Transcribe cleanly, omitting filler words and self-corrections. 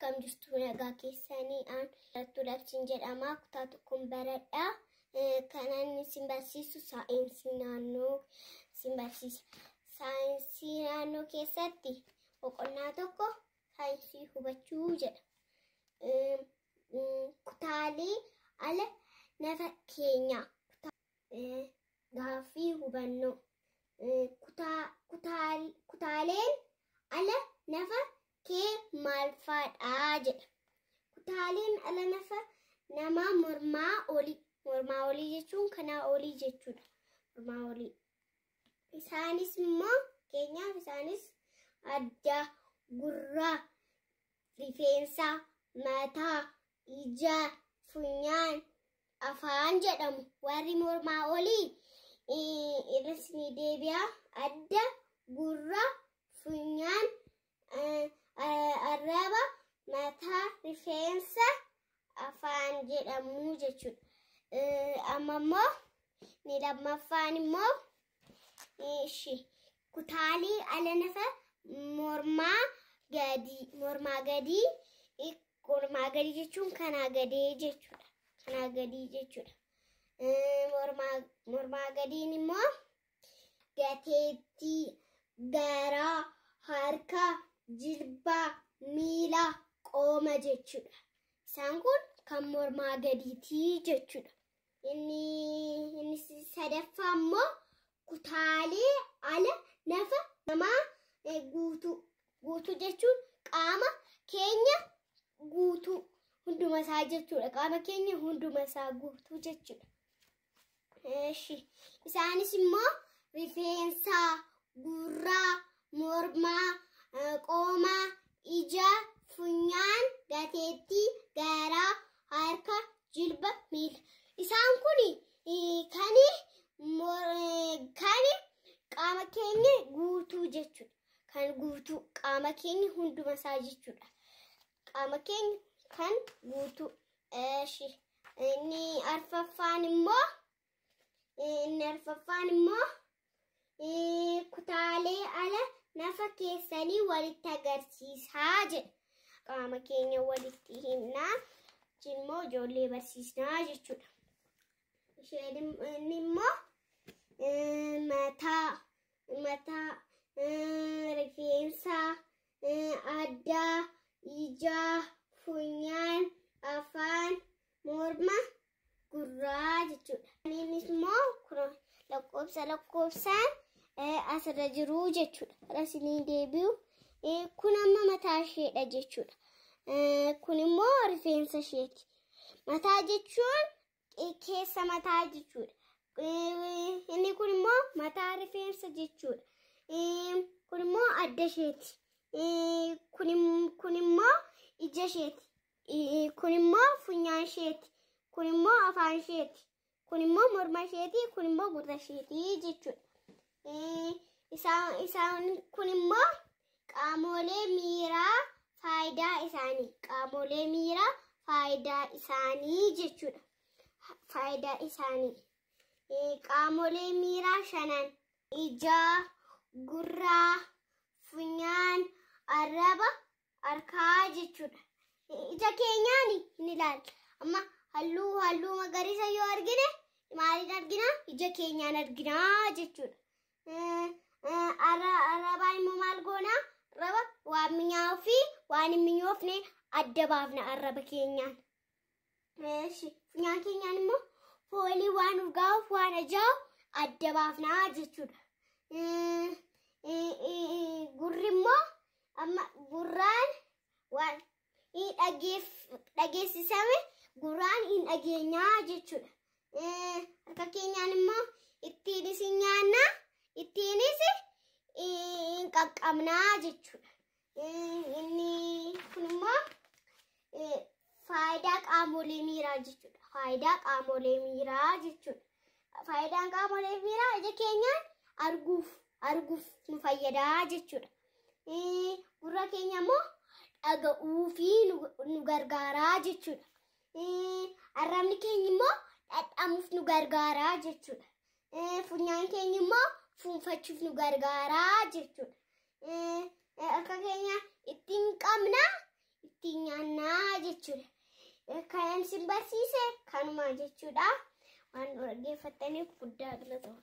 Akkam jirtu nagaa keessanii aan barattuu Labsiin jedhama. Kutaa tokkoon baradha. Kanan isin barsiisu saayinsii naannoo isin barsiisa. Saayinsii naannoo keessatti boqonnaa tokko saayinsii hubachuu jedha. Kutaalee ala nafa keenyaa. Gaaffii hubannoo. Kutaaleen ala nafa kee maal fa'aadha jedha. Kutaaleen ala nafa namaa mormaa olii. Mormaa olii jechuun kanaa olii jechuudha. Mormaa olii. Isaanis immoo keenyaaf isaanis adda, gurra, rifeensa, mataa, ija, funyaan, afaan jedhamu. Warri mormaa olii irras ni deebi'a. Adda, gurra, funyaan, arraba, mataa, rifeensa, afaan jedhamu jechuudha. Amma immoo ni lammaffaan immoo kutaalee ala nafa mormaa gadii. Mormaa gadii mormaa gadii jechuun kanaa gadee jechuudha. Kanaa gadii jechuudha. Mormaa gadiin immoo gateettii, garaa, harka, jilba, miila, qooma jechuudha. Isaan kun kan mormaa gadiitii jechuudha. Inni sadaffaa immoo kutaalee ala nafa namaa guutuu. Guutuu jechuun qaama keenya guutuu hunduma isaa jechuudha. Qaama keenya hunduma isaa guutuu jechuudha. Isaanis immoo rifeensa, gurraa, mormaa, qooma, ija, funyaan, gateettii, garaa, harka, jilba, miila. Isaan kun kan qaama keenya guutuu jechuudha. Kan guutuu qaama keenya hunduma isaa jechuudha. Qaama keenya kan guutuu. Inni arfaffaan immoo kutaalee ala nafa keessanii walitti agarsiisaa jedha. Qaama keenya walitti himnaa immoo ijoollee barsiisnaa jechuudha. Isheen immoo mataa, rifeensa, adda, ija, funyaan, afaan, morma, gurraa jechuudha. Innis immoo lakkoofsaan asirra jiru jechuudha. Asinii deebi'u. Kun amma mataa isheedha jechuudha. Kun immoo rifeensa isheeti. Mataa jechuun keessa mataa jechuudha. Inni kun immoo mataa rifeensa jechuudha. Kun immoo adda isheeti. Kun immoo ija isheeti. Kun immoo funyaan isheeti. Kun immoo afaan isheeti. Kun immoo morma isheeti. Kun immoo gurra isheeti jechuudha. Isaan kun immoo qaamolee miiraa faayidaa isaanii. Qaamolee miiraa faayidaa isaanii jechuudha. Faayidaa isaanii. Qaamolee miiraa shanan. Ija, gurraa, funyaan, arraba, harkaa jechuudha. Ija keenyaan hin ilaalla. Amma halluu magariisa yoo argine maaliin argina? Ija keenyaan argina jechuudha. Arrabaan immoo maal goona? Arraba waan mi'aawuu fi waan hin mi'oofne adda baafna arraba keenyaan. Funyaan keenyaan immoo foolii waan urgaa'uuf waan ajaa'u adda baafna jechuudha. Gurri immoo amma gurraan waan dhageessisame gurraan hin dhageenyaa jechuudha. Harka keenyaan immoo ittiinis hin nyaannaa, ittiinis hin qaqqabnaa jechuudha. Inni kun immoo faayidaa qaamolee miiraa jechuudha. Faayidaa qaamolee miiraa jechuudha. Faayidaan qaamolee miiraa ija keenyaan arguuf nu fayyadaa jechuudha. Gurra keenya immoo dhaga'uufi nu gargaaraa jechuudha. Arrabni keenya immoo dhadhamuuf nu gargaaraa jechuudha. Funyaan keenya immoo fuunfachuuf nu gargaaraa jechuudha. Harka keenya ittiin qabna, ittiin Ittiin nyaannaa jechuudha. Kan isin barsiise kanuma jechuudha. Waan dhaggeeffattaniif guddaa galatooma.